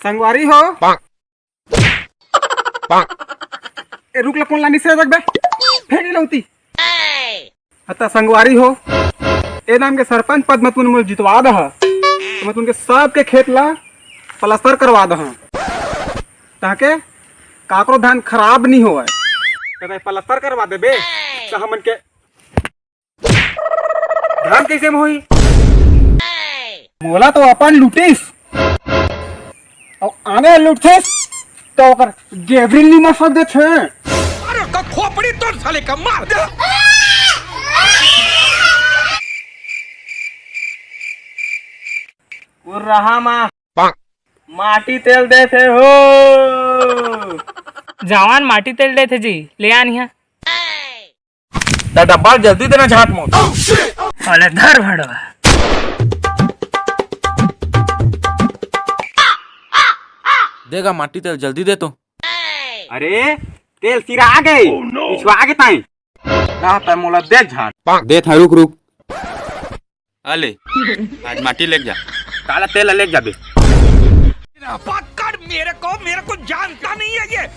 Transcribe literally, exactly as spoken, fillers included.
संगवारी हो। ए, रुक ले, कोन लानी से जग बे? फेंक लौती। अता संगवारी हो, ए नाम के सरपंच पद म तुमन मोला जितवा दहा, त मैं तुमन के सबके खेत ला पलस्तर करवा दहा, ताकि काकरो धान खराब नहीं होवय। त पलस्तर करवा देबे, त हमन के धान कइसे म होही? मोला तो अपन लुटिस, अउ आने लुटथेस, त ओकर गेबरिल नी मसा देथे। अरे, का खोपड़ी तोड़ साले का, मार दे। वो रहा मा-, माटी तेल देथे हो। जवान माटी तेल देथे जी, ले आन इहाँ। त डब्बा ल जल्दी देना झाट मोट। अले धर भड़वा। देगा माटी तेल जल्दी दे तो। अरे, तेल सिरा आ गे, पिछवा आ गे ताई। ना त मोला दे झाट। दे था, रुक, रुक। अले, आज माटी लेग जा। काला तेल लेग जाबे। पकड़ मेरे को, मेरे को जानता नहीं है ये।